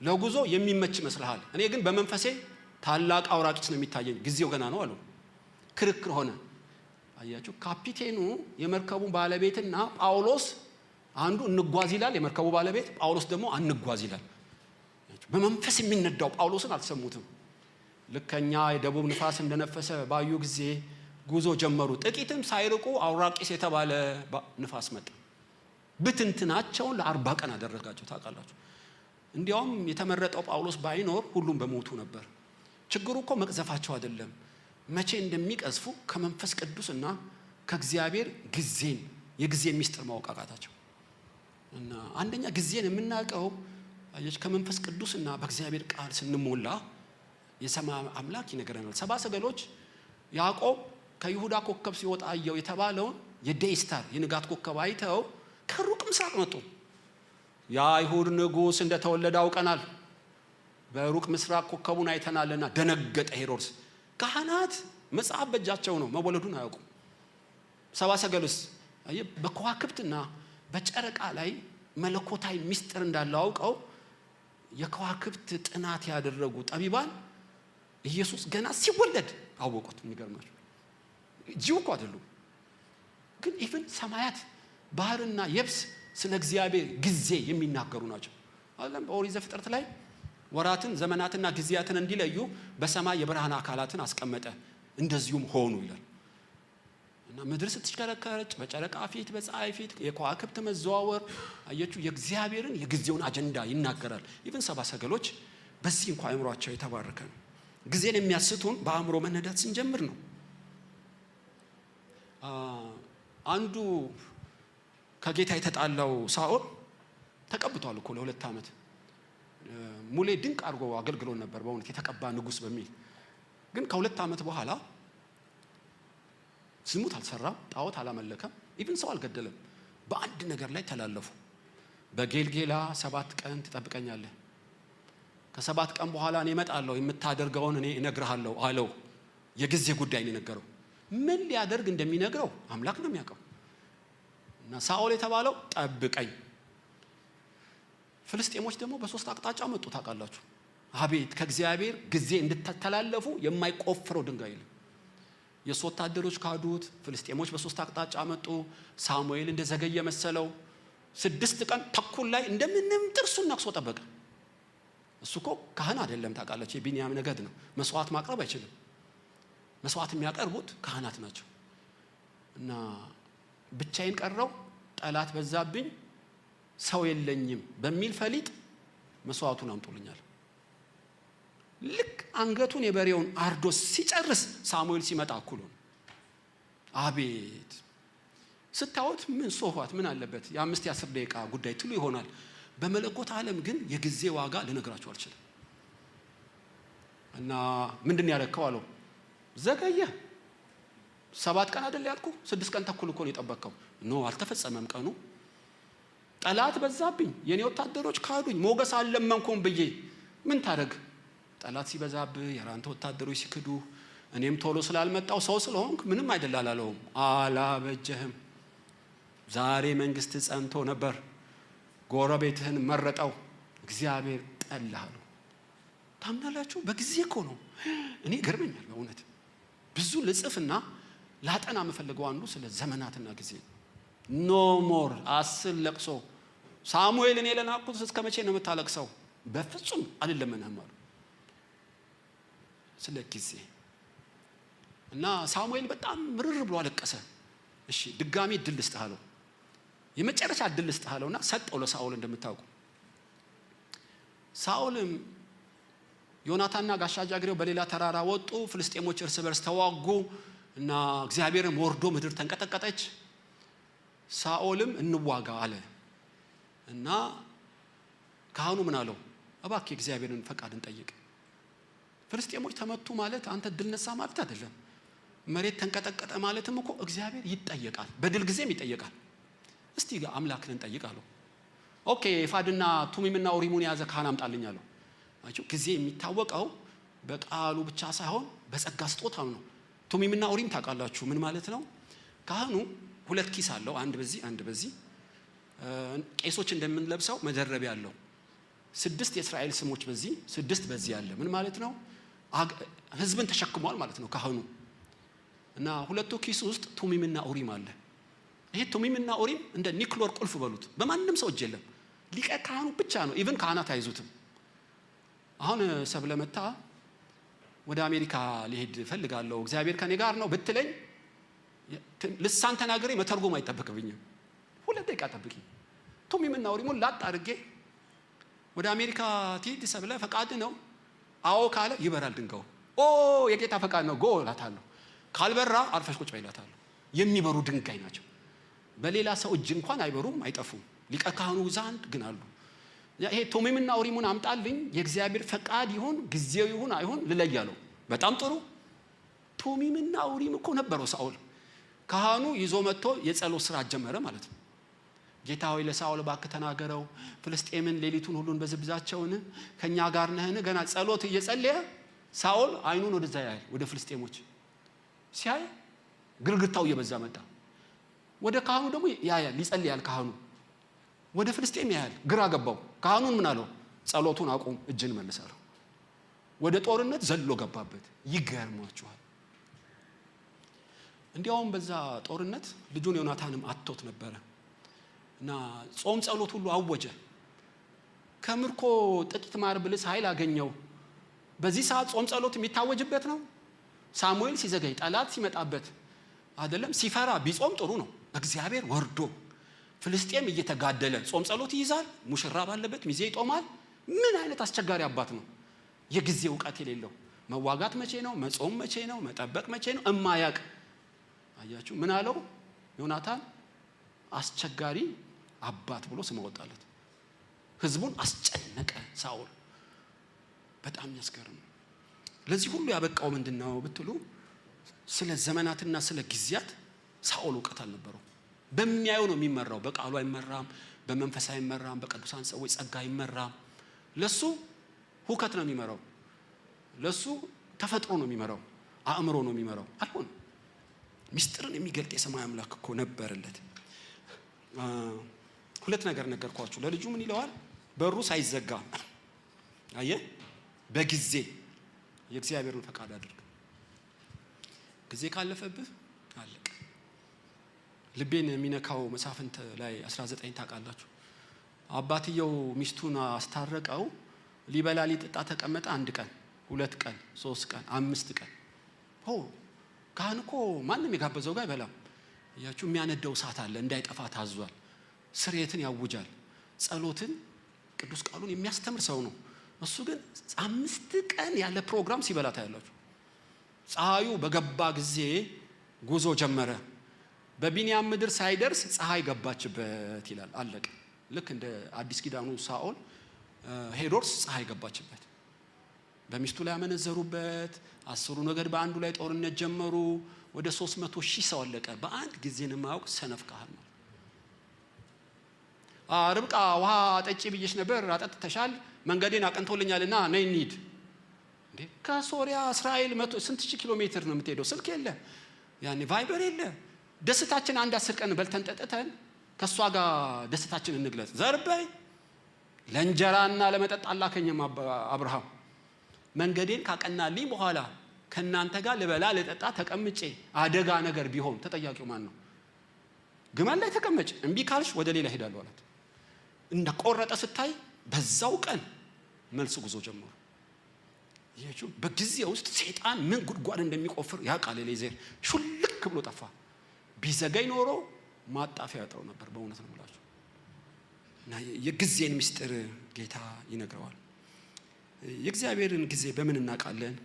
A: ለጉዞ የሚመች ይመስልሃል። እኔ ግን በመንፈሴ ታላቅ አውራቂስ ነው የሚታየኝ፣ ጊዜው ገና ነው አለው። ክርክር ሆነ። አያችሁ፣ ካፒቴኑ የመርከቡ ባለቤትና ጳውሎስ አንዱ እንጓዝ ይላል፣ የመርከቡ ባለቤት፣ ጳውሎስ ደግሞ አንጓዝ ይላል። በመንፈስ የሚነዳው ጳውሎስን አልሰሙትም። ልከኛ የደቡብ ንፋስ እንደነፈሰ ባዩ ጊዜ ጉዞ ጀመሩ። ጥቂትም ሳይርቁ አውራቂስ የተባለ ንፋስ መጣ። ብትንትናቸውን ለ40 ቀን አደረጋቸው። ታውቃላችሁ፣ እንዲያውም የተመረጠው ጳውሎስ ባይኖር ሁሉም በሞቱ ነበር። ችግሩ እኮ መቅዘፋቸው አይደለም፣ መቼ እንደሚቀዝፉ ከመንፈስ ቅዱስና ከእግዚአብሔር ጊዜን የጊዜን ሚስጥር ማወቅ አቃታቸው። እና አንደኛ ጊዜን የምናውቀው ከመንፈስ ቅዱስና በእግዚአብሔር ቃል ስንሞላ የሰማይ አምላክ ይነግረናል። ሰባ ሰገሎች ያዕቆብ ከይሁዳ ኮከብ ሲወጣ አየው የተባለውን የ day star፣ የንጋት ኮከብ አይተው ከሩቅ ምስራቅ መጡ። የአይሁድ ንጉሥ እንደተወለደ አውቀናል፣ በሩቅ ምስራቅ ኮከቡን አይተናልና ደነገጠ ሄሮድስ። ካህናት መጽሐፍ በእጃቸው ነው፣ መወለዱን አያውቁም። ሰባ ሰገሉስ በከዋክብትና በጨረቃ ላይ መለኮታዊ ሚስጥር እንዳለው አውቀው የከዋክብት ጥናት ያደረጉ ጠቢባን ኢየሱስ ገና ሲወለድ አወቁት። የሚገርማቸው Jew እኮ አይደሉም፣ ግን even ሰማያት፣ ባህርና የብስ ስለ እግዚአብሔር ጊዜ የሚናገሩ ናቸው። አይደለም፣ በኦሪት ዘፍጥረት ላይ ወራትን፣ ዘመናትና ጊዜያትን እንዲለዩ በሰማይ የብርሃን አካላትን አስቀመጠ፣ እንደዚሁም ሆኑ ይላል። እና ምድር ስትሽከረከር በጨረቃ ፊት፣ በፀሐይ ፊት የከዋክብት መዘዋወር አየችሁ፣ የእግዚአብሔርን የጊዜውን አጀንዳ ይናገራል። Even ሰባ ሰገሎች በዚህ እንኳ አእምሯቸው የተባረከ ነው። ጊዜን የሚያስቱን በአእምሮ መነዳት ስንጀምር ነው። አንዱ ከጌታ የተጣላው ሳኦል ተቀብቷል እኮ ለ2 ዓመት። ሙሌ ድንቅ አድርጎ አገልግሎ ነበር፣ በእውነት የተቀባ ንጉሥ በሚል። ግን ከ2 ዓመት በኋላ ዝሙት አልሰራም፣ ጣዖት አላመለከም፣ even ሰው አልገደለም። በአንድ ነገር ላይ ተላለፉ። በጌልጌላ 7 ቀን ትጠብቀኛለህ፣ ከ7 ቀን በኋላ እኔ እመጣለሁ፣ የምታደርገውን እኔ እነግርሃለሁ አለው። የጊዜ ጉዳይ ነው የነገረው። ምን ሊያደርግ እንደሚነግረው አምላክ ነው የሚያውቀው። እና ሳኦል የተባለው ጠብቀኝ። ፍልስጤሞች ደግሞ በ3 አቅጣጫ መጡ። ታውቃላችሁ፣ አቤት ከእግዚአብሔር ጊዜ እንድትተላለፉ የማይቆፍረው ድንጋይ የለም። የእሱ ወታደሮች ካዱት። ፍልስጤሞች በ3 አቅጣጫ መጡ። ሳሙኤል እንደዘገየ መሰለው። 6 ቀን ተኩል ላይ እንደምንም ጥርሱን ነክሶ ጠበቀ። እሱ እኮ ካህን አይደለም ታውቃላችሁ፣ የቢንያም ነገድ ነው። መስዋዕት ማቅረብ አይችልም። መስዋዕት የሚያቀርቡት ካህናት ናቸው። እና ብቻዬን ቀረው፣ ጠላት በዛብኝ፣ ሰው የለኝም በሚል ፈሊጥ መስዋዕቱን አምጡልኛል። ልክ አንገቱን የበሬውን አርዶ ሲጨርስ ሳሙኤል ሲመጣ እኩል ሆነ። አቤት ስታዩት ምን so what ምን አለበት፣ የ5 የ10 ደቂቃ ጉዳይ ትሉ ይሆናል። በመለኮት ዓለም ግን የጊዜ ዋጋ ልነግራችሁ አልችልም። እና ምንድን ያደረከው አለው። ዘገየ። 7 ቀን አይደል ያልኩ? 6 ቀን ተኩል እኮ ነው የጠበቅከው። No አልተፈጸመም ቀኑ። ጠላት በዛብኝ፣ የኔ ወታደሮች ካዱኝ፣ ሞገስ አልለመንኩም ብዬ ምን ታደርግ? ጠላት ሲበዛብህ፣ የራንተ ወታደሮች ሲክዱ፣ እኔም ቶሎ ስላልመጣው ሰው ስለሆንክ ምንም አይደል አላለውም። አላበጀህም። ዛሬ መንግስት ጸንቶ ነበር፣ ጎረቤትህን መረጠው፣ እግዚአብሔር ጠላህ አለው። ታምናላችሁ? በጊዜ እኮ ነው። እኔ ገርመኛል በእውነት። ብዙ ልጽፍና ላጠና የምፈልገው አንዱ ስለ ዘመናትና ጊዜ ነው። No more 10 ለቅሶ። ሳሙኤል እኔ ለናቅኩት እስከ መቼ ነው የምታለቅሰው? በፍጹም አልለመንህም አሉ። ስለ ጊዜ እና ሳሙኤል በጣም ምርር ብሎ አለቀሰ። እሺ ድጋሚ እድል ልስጥህ አለው። የመጨረሻ እድል ልስጥህ አለውና ሰጠው ለሳኦል። እንደምታውቁ ሳኦልም ዮናታንና ጋሻ ጃግሬው በሌላ ተራራ ወጡ። ፍልስጤሞች እርስ በርስ ተዋጉ እና እግዚአብሔርም ወርዶ ምድር ተንቀጠቀጠች። ሳኦልም እንዋጋ አለ እና ካህኑ ምን አለው? እባክህ የእግዚአብሔርን ፈቃድ እንጠይቅ። ፍልስጤሞች ተመቱ ማለት አንተ ድል ነሳ ማለት አይደለም። መሬት ተንቀጠቀጠ ማለትም እኮ እግዚአብሔር ይጠየቃል፣ በድል ጊዜም ይጠየቃል። እስቲ አምላክን እንጠይቅ አለው። Okay ኤፉድና ቱሚምና ኡሪሙን የያዘ ካህን አምጣልኝ አለው። አያችሁ፣ ጊዜ የሚታወቀው በቃሉ ብቻ ሳይሆን በጸጋ ስጦታም ነው። ቱሚምና ኡሪም ታውቃላችሁ ምን ማለት ነው? ካህኑ 2 ኪስ አለው፣ አንድ በዚህ አንድ በዚህ። ቄሶች እንደምንለብሰው መደረቢያ አለው። 6 የእስራኤል ስሞች በዚህ 6 በዚህ አለ። ምን ማለት ነው? ህዝብን ተሸክሟል ማለት ነው ካህኑ። እና 2ቱ ኪስ ውስጥ ቱሚምና ኡሪም አለ። ይሄ ቱሚምና ኡሪም እንደ ኒክሎር ቁልፍ በሉት፣ በማንም ሰው እጅ የለም። ሊቀ ካህኑ ብቻ ነው። Even ካህናት አይዙትም። አሁን ሰብለ መታ ወደ አሜሪካ ሊሄድ ፈልጋለሁ እግዚአብሔር ከኔ ጋር ነው ብትለኝ ልሳን ተናግሬ መተርጎም አይጠበቅብኝም። 2 ደቂቃ ጠብቂ። ቱሚምና ኡሪሙን ላጥ አድርጌ ወደ አሜሪካ ትሂድ ሰብለ ፈቃድ ነው? አዎ ካለ ይበራል ድንጋዩ። ኦ የጌታ ፈቃድ ነው go እላታለሁ። ካልበራ አርፈሽ ቁጭ በይ እላታለሁ። የሚበሩ ድንጋይ ናቸው። በሌላ ሰው እጅ እንኳን አይበሩም፣ አይጠፉም። ሊቀ ካህኑ ዘንድ ግን አሉ። ይሄ ቱሚምና ኡሪሙን አምጣልኝ የእግዚአብሔር ፈቃድ ይሁን ጊዜው ይሁን አይሁን ልለያለሁ። በጣም ጥሩ። ቱሚምና ኡሪም እኮ ነበረው ሳኦል። ካህኑ ይዞ መጥቶ የጸሎት ስራ ጀመረ ማለት ነው። ጌታ ሆይ ለሳኦል እባክህ ተናገረው፣ ፍልስጤምን ሌሊቱን ሁሉን በዝብዛቸውን ከኛ ጋር ነህን? ገና ጸሎት እየጸለየ ሳኦል አይኑን ወደዛ ያያል፣ ወደ ፍልስጤሞች ሲያይ ግርግርታው እየበዛ መጣ። ወደ ካህኑ ደግሞ ያያል፣ ይጸልያል ካህኑ። ወደ ፍልስጤም ያያል፣ ግራ ገባው። ካህኑን ምን አለው? ጸሎቱን አቁም፣ እጅን መልስ አለው። ወደ ጦርነት ዘሎ ገባበት። ይገርማችኋል። እንዲያውም በዛ ጦርነት ልጁን ዮናታንም አጥቶት ነበረ እና ጾም ጸሎት ሁሉ አወጀ። ከምርኮ ጥቂት ማር ብልስ ኃይል አገኘው። በዚህ ሰዓት ጾም ጸሎት የሚታወጅበት ነው። ሳሙኤል ሲዘገይ ጠላት ሲመጣበት አይደለም ሲፈራ ቢጾም ጥሩ ነው። እግዚአብሔር ወርዶ ፍልስጤም እየተጋደለ ጾም ጸሎት ይይዛል። ሙሽራ ባለበት ሚዜ ይጦማል። ምን አይነት አስቸጋሪ አባት ነው! የጊዜ እውቀት የሌለው መዋጋት መቼ ነው፣ መጾም መቼ ነው፣ መጠበቅ መቼ ነው እማያቅ። አያችሁ ምን አለው ዮናታን? አስቸጋሪ አባት ብሎ ስም አወጣለት። ህዝቡን አስጨነቀ ሳኦል። በጣም የሚያስገርም ነው። ለዚህ ሁሉ ያበቃው ምንድነው ብትሉ ስለ ዘመናትና ስለ ጊዜያት ሳኦል እውቀት አልነበረው። በሚያየው ነው የሚመራው። በቃሉ አይመራም፣ በመንፈስ አይመራም፣ በቅዱሳን ሰዎች ጸጋ አይመራም። ለሱ ሁከት ነው የሚመራው፣ ለሱ ተፈጥሮ ነው የሚመራው፣ አእምሮ ነው የሚመራው። አይሆንም። ሚስጥርን የሚገልጥ የሰማይ አምላክ እኮ ነበረለት። ሁለት ነገር ነገርኳችሁ። ለልጁ ምን ይለዋል? በሩ ሳይዘጋ አየህ፣ በጊዜ የእግዚአብሔርን ፈቃድ አድርግ። ጊዜ ካለፈብህ አለቀ። ልቤን የሚነካው መሳፍንት ላይ 19 ታውቃላችሁ። አባትየው ሚስቱን አስታረቀው። ሊበላ ሊጠጣ ተቀመጠ። 1 ቀን፣ 2 ቀን፣ 3 ቀን፣ 5 ቀን። ሆ ካህን እኮ ማንም የጋበዘው ጋር አይበላም። እያችሁ የሚያነደው እሳት አለ እንዳይጠፋ ታዟል። ስርየትን ያውጃል። ጸሎትን፣ ቅዱስ ቃሉን የሚያስተምር ሰው ነው። እሱ ግን 5 ቀን ያለ ፕሮግራም ሲበላ ታያላችሁ። ፀሐዩ በገባ ጊዜ ጉዞ ጀመረ። በቢንያም ምድር ሳይደርስ ፀሐይ ገባችበት ይላል። አለቀ። ልክ እንደ አዲስ ኪዳኑ ሳኦል ሄሮድስ ፀሐይ ገባችበት። በሚስቱ ላይ ያመነዘሩበት። 10ሩ ነገድ በአንዱ ላይ ጦርነት ጀመሩ። ወደ 300,000 ሰው አለቀ። በአንድ ጊዜ የማያውቅ ሰነፍ ካህን ነው። ርብቃ ውሃ አጠጪ ብዬሽ ነበር፣ አጠጥተሻል፣ መንገዴን አቅንቶልኛልና ነይ እንሂድ። እንዴ ከሶሪያ እስራኤል ስንት ሺህ ኪሎ ሜትር ነው የምትሄደው? ስልክ የለ፣ ያኔ ቫይበር የለ። ደስታችን አንድ 10 ቀን በልተን ጠጥተን ከእሷ ጋር ደስታችን እንግለጽ። ዘርበይ ለእንጀራና ለመጠጥ አላከኝም አብርሃም። መንገዴን ካቀናልኝ በኋላ ከእናንተ ጋር ልበላ ልጠጣ ተቀምጬ አደጋ ነገር ቢሆን ተጠያቂው ማን ነው? ግመል ላይ ተቀመጭ፣ እምቢ ካልሽ ወደ ሌላ ሄዳለሁ አላት። እንደቆረጠ ስታይ በዛው ቀን መልስ ጉዞ ጀመሩ። ይሄው በጊዜ ውስጥ ሰይጣን ምን ጉድጓድ እንደሚቆፍር ያውቃል። ኤሌዜር ሹልክ ብሎ ጠፋ። ቢዘገይ ኖሮ ማጣፊያ ያጥረው ነበር። በእውነት ነው የምላችሁ። እና የጊዜን ምስጢር ጌታ ይነግረዋል። የእግዚአብሔርን ጊዜ በምን እናውቃለን?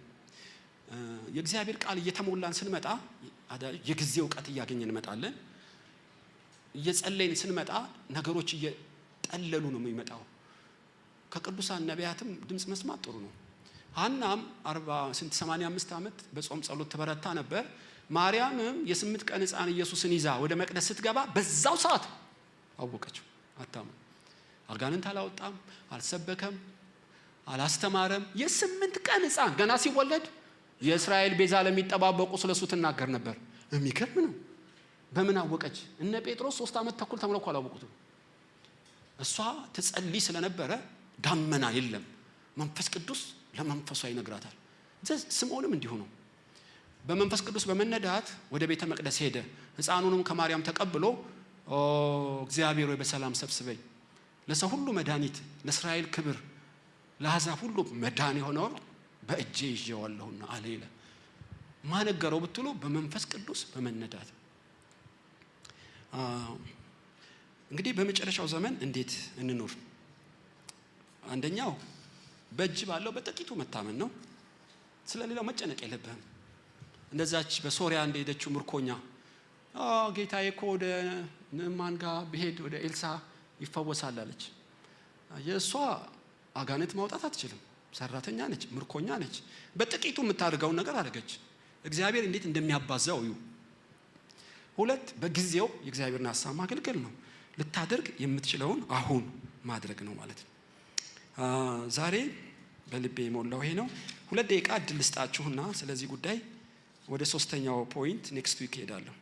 A: የእግዚአብሔር ቃል እየተሞላን ስንመጣ የጊዜ እውቀት እያገኘን እንመጣለን። እየጸለይን ስንመጣ ነገሮች እየጠለሉ ነው የሚመጣው። ከቅዱሳን ነቢያትም ድምጽ መስማት ጥሩ ነው። ሐናም 85 ዓመት በጾም ጸሎት ትበረታ ነበር። ማርያምም የ8 ቀን ሕፃን ኢየሱስን ይዛ ወደ መቅደስ ስትገባ በዛው ሰዓት አወቀችው። አታምንም። አጋንንት አላወጣም፣ አልሰበከም፣ አላስተማረም። የ8 ቀን ሕፃን ገና ሲወለድ የእስራኤል ቤዛ ለሚጠባበቁ ስለሱ ትናገር ነበር። የሚገርም ነው። በምን አወቀች? እነ ጴጥሮስ 3 ዓመት ተኩል ተምረው እኮ አላወቁትም። እሷ ትጸልይ ስለነበረ ዳመና የለም፣ መንፈስ ቅዱስ ለመንፈሷ ይነግራታል። ስምዖንም እንዲሁ ነው። በመንፈስ ቅዱስ በመነዳት ወደ ቤተ መቅደስ ሄደ። ሕፃኑንም ከማርያም ተቀብሎ ኦ እግዚአብሔር ሆይ በሰላም ሰብስበኝ፣ ለሰው ሁሉ መድኃኒት፣ ለእስራኤል ክብር፣ ለአሕዛብ ሁሉ መዳን የሆነው በእጄ ይዤዋለሁና አለ ይላል። ማነገረው ብትሉ በመንፈስ ቅዱስ በመነዳት። እንግዲህ በመጨረሻው ዘመን እንዴት እንኑር? አንደኛው በእጅ ባለው በጥቂቱ መታመን ነው። ስለሌላው መጨነቅ የለብህም። እንደዛች በሶሪያ እንደሄደችው ምርኮኛ ጌታዬ እኮ ወደ ንዕማን ጋር ብሄድ ወደ ኤልሳ ይፈወሳል አለች። የእሷ አጋንንት ማውጣት አትችልም። ሰራተኛ ነች፣ ምርኮኛ ነች። በጥቂቱ የምታደርገውን ነገር አደረገች። እግዚአብሔር እንዴት እንደሚያባዛው እዩ። ሁለት፣ በጊዜው የእግዚአብሔርን ሐሳብ ማገልገል ነው። ልታደርግ የምትችለውን አሁን ማድረግ ነው ማለት ነው። ዛሬ በልቤ የሞላው ይሄ ነው። 2 ደቂቃ እድል ልስጣችሁና ስለዚህ ጉዳይ ወደ 3ኛው point next week እሄዳለሁ።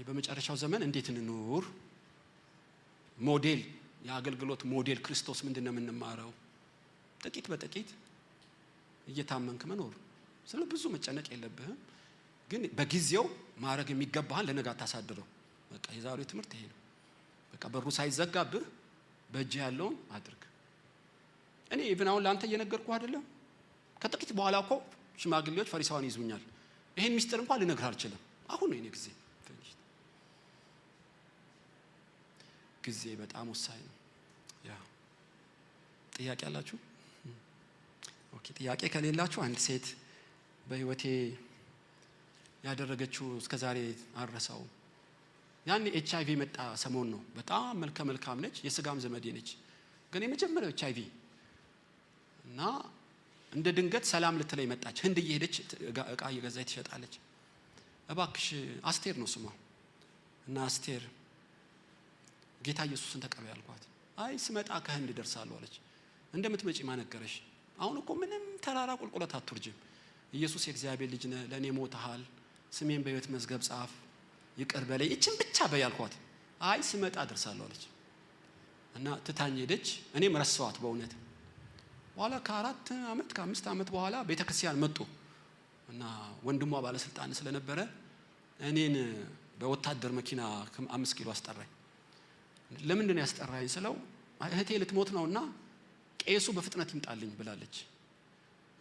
A: በመጨረሻው ዘመን እንዴት እንኑር? ሞዴል፣ የአገልግሎት ሞዴል ክርስቶስ ምንድነው የምንማረው? ጥቂት በጥቂት እየታመንክ መኖር። ስለ ብዙ መጨነቅ የለብህም፣ ግን በጊዜው ማድረግ የሚገባህን ለነገ አታሳድረው። በቃ የዛሬው ትምህርት ይሄ ነው። በቃ በሩ ሳይዘጋብህ በእጅ ያለውን አድርግ። እኔ even አሁን ላንተ እየነገርኩህ አይደለም። ከጥቂት በኋላ እኮ ሽማግሌዎች ፈሪሳውያን ይዙኛል። ይሄን ሚስጥር እንኳን ልነግርህ አልችልም። አሁን ነው የኔ ጊዜ። ጊዜ በጣም ወሳኝ ነው። ያ ጥያቄ አላችሁ? okay፣ ጥያቄ ከሌላችሁ አንድ ሴት በህይወቴ ያደረገችው እስከዛሬ አልረሳውም። ያኔ ኤች አይ ቪ መጣ ሰሞን ነው። በጣም መልከ መልካም ነች፣ የስጋም ዘመዴ ነች። ግን የመጀመሪያው ኤች አይ ቪ እና እንደ ድንገት ሰላም ልትለኝ መጣች። ህንድ እየሄደች እቃ እየገዛች ትሸጣለች። እባክሽ አስቴር ነው ስሟ። እና አስቴር ጌታ ኢየሱስን ተቀበይ አልኳት። አይ ስመጣ ከህንድ ደርሳለሁ አለች። እንደምትመጪ ማን ነገረሽ? አሁን እኮ ምንም ተራራ ቁልቁለት አትወርጅም። ኢየሱስ የእግዚአብሔር ልጅ ነህ፣ ለኔ ሞተሃል፣ ስሜን በሕይወት መዝገብ ጻፍ፣ ይቅር በለኝ፣ እቺን ብቻ በይ አልኳት። አይ ስመጣ ደርሳለሁ አለች። እና ትታኝ ሄደች። እኔም ረሳኋት በእውነት። በኋላ ከአራት አመት ከአምስት አመት በኋላ ቤተክርስቲያን መጡ። እና ወንድሟ ባለስልጣን ስለነበረ እኔን በወታደር መኪና 5 ኪሎ አስጠራኝ። ለምንድን ነው ያስጠራኝ ስለው እህቴ ልትሞት ነውና ቄሱ በፍጥነት ይምጣልኝ ብላለች።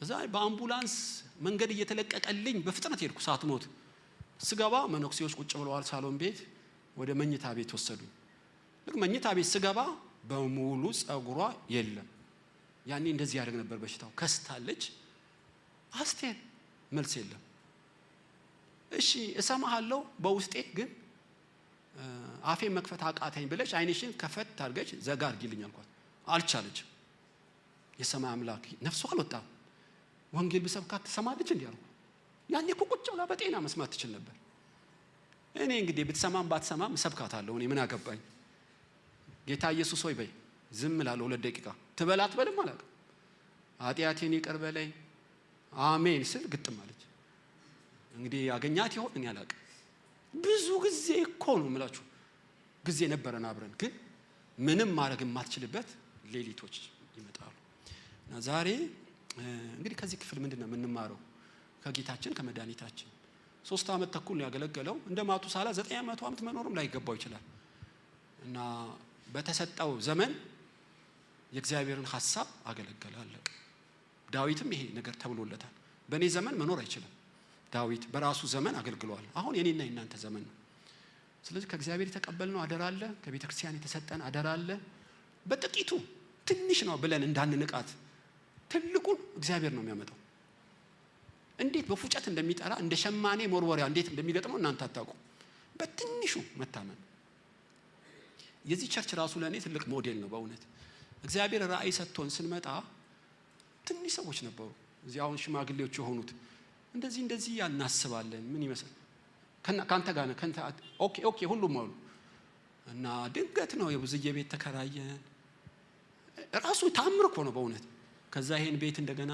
A: እዛ በአምቡላንስ መንገድ እየተለቀቀልኝ በፍጥነት ሄድኩ ሳትሞት። ስገባ መነኩሴዎች ቁጭ ብለዋል ሳሎን ቤት። ወደ መኝታ ቤት ወሰዱኝ። ልክ መኝታ ቤት ስገባ በሙሉ ጸጉሯ የለም። ያኔ እንደዚህ ያደርግ ነበር በሽታው። ከስታለች። አስቴር መልስ የለም። እሺ እሰማሃለሁ በውስጤ ግን አፌን መክፈት አቃተኝ ብለሽ አይንሽን ከፈት አድርገሽ ዘጋ አድርጊልኝ አልኳት። አልቻለችም። የሰማይ አምላክ ነፍሱ አልወጣም። ወንጌል ብሰብካት ትሰማለች እንዲህ አልኩ። ያኔ እኮ ቁጭ ብላ በጤና መስማት ትችል ነበር። እኔ እንግዲህ ብትሰማም ባትሰማም እሰብካታለሁ። እኔ ምን አገባኝ? ጌታ ኢየሱስ ሆይ በይ፣ ዝም እላለሁ 2 ደቂቃ። ትበላ አትበልም አላውቅም። ኃጢአቴን ይቅር በለኝ አሜን ስል ግጥም አለች። እንግዲህ ያገኛት ይሆን እኔ አላውቅም። ብዙ ጊዜ እኮ ነው የምላችሁ ጊዜ ነበረን አብረን፣ ግን ምንም ማድረግ የማትችልበት ሌሊቶች ይመጣሉ። እና ዛሬ እንግዲህ ከዚህ ክፍል ምንድነው የምንማረው? ከጌታችን ከመድኃኒታችን 3 ዓመት ተኩል ነው ያገለገለው። እንደ ማቱሳላ 900 ዓመት መኖርም ላይገባው ይችላል። እና በተሰጠው ዘመን የእግዚአብሔርን ሐሳብ አገለገለ፣ አለቀ። ዳዊትም ይሄ ነገር ተብሎለታል። በእኔ ዘመን መኖር አይችልም። ዳዊት በራሱ ዘመን አገልግሏል። አሁን የኔና የናንተ ዘመን ነው። ስለዚህ ከእግዚአብሔር የተቀበልነው አደራ አለ፣ ከቤተክርስቲያን የተሰጠን አደራ አለ። በጥቂቱ ትንሽ ነው ብለን እንዳንንቃት ትልቁን እግዚአብሔር ነው የሚያመጣው። እንዴት በፉጨት እንደሚጠራ እንደ ሸማኔ መወርወሪያ እንዴት እንደሚገጥመው እናንተ አታውቁ። በትንሹ መታመን የዚህ church ራሱ ለኔ ትልቅ ሞዴል ነው በእውነት። እግዚአብሔር ራእይ ሰጥቶን ስንመጣ ትንሽ ሰዎች ነበሩ። እዚህ አሁን ሽማግሌዎች የሆኑት እንደዚህ እንደዚህ ያናስባለን ምን ይመስል ካንተ ጋር ነው ካንተ okay okay ሁሉም አሉ። እና ድንገት ነው የብዙዬ ቤት ተከራየን። ራሱ ታምር እኮ ነው በእውነት። ከዛ ይሄን ቤት እንደገና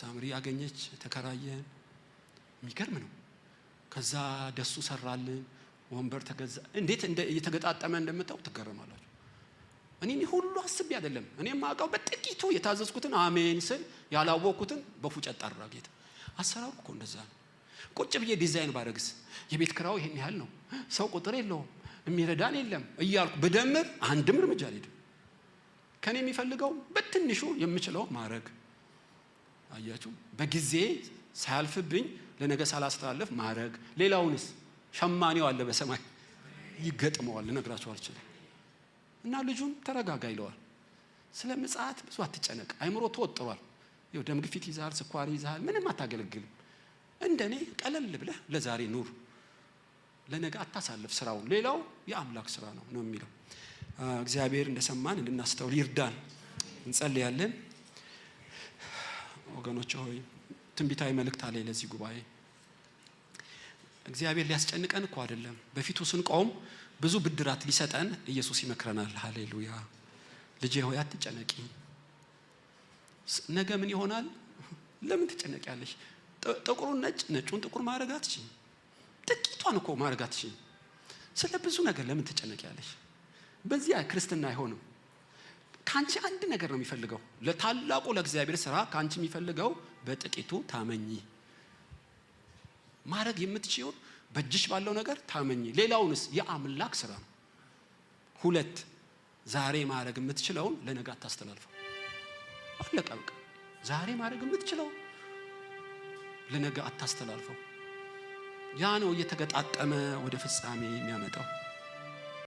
A: ሳምሪ አገኘች ተከራየን። የሚገርም ነው። ከዛ ደሱ ሰራልን፣ ወንበር ተገዛ። እንዴት እየተገጣጠመ እንደምታው ትገረማላችሁ። እኔ ሁሉ አስቤ አይደለም። እኔ የማውቀው በጥቂቱ የታዘዝኩትን አሜን ስል ያላወቅኩትን በፉጨት ጠራ ጌታ። አሰራሩ እኮ እንደዛ ነው። ቁጭ ብዬ ዲዛይን ባደርግስ የቤት ኪራዩ ይሄን ያህል ነው፣ ሰው ቁጥር የለውም፣ የሚረዳን የለም እያልኩ ብደምር አንድም እርምጃ አልሄድም። ከኔ የሚፈልገው በትንሹ የምችለው ማድረግ። አያችሁ፣ በጊዜ ሳያልፍብኝ ለነገ ሳላስተላልፍ ማድረግ። ሌላውንስ ሸማኔው አለ በሰማይ ይገጥመዋል፣ ልነግራችሁ አልችልም። እና ልጁን ተረጋጋ ይለዋል። ስለ ምጽአት ብዙ አትጨነቅ፣ አይምሮ ተወጥሯል። ይኸው ደም ግፊት ይዛል፣ ስኳር ይዛል፣ ምንም አታገለግልም። እንደኔ ቀለል ብለህ ለዛሬ ኑር፣ ለነገ አታሳልፍ ስራውን። ሌላው የአምላክ ስራ ነው ነው የሚለው። እግዚአብሔር እንደሰማን እንድናስተውል ይርዳን። እንጸልያለን። ወገኖች ሆይ ትንቢታዊ መልእክት አለ ለዚህ ጉባኤ። እግዚአብሔር ሊያስጨንቀን እኮ አይደለም። በፊቱ ስንቆም ብዙ ብድራት ሊሰጠን ኢየሱስ ይመክረናል። ሃሌሉያ። ልጄ ሆይ አትጨነቂ። ነገ ምን ይሆናል? ለምን ትጨነቂያለሽ? ጥቁሩን ነጭ ነጩን ጥቁር ማድረግ አትችይም። ጥቂቷን እኮ ማድረግ አትችይም። ስለ ብዙ ነገር ለምን ትጨነቂያለሽ? በዚያ ክርስትና አይሆንም። ካንቺ አንድ ነገር ነው የሚፈልገው። ለታላቁ ለእግዚአብሔር ስራ ካንቺ የሚፈልገው በጥቂቱ ታመኚ። ማድረግ የምትችይው በእጅሽ ባለው ነገር ታመኚ። ሌላውንስ የአምላክ ስራ ነው። 2 ዛሬ ማድረግ የምትችለውን ለነገ አታስተላልፈው። አለቀ በቃ። ዛሬ ማድረግ የምትችለው ለነገ አታስተላልፈው። ያ ነው እየተገጣጠመ ወደ ፍጻሜ የሚያመጣው።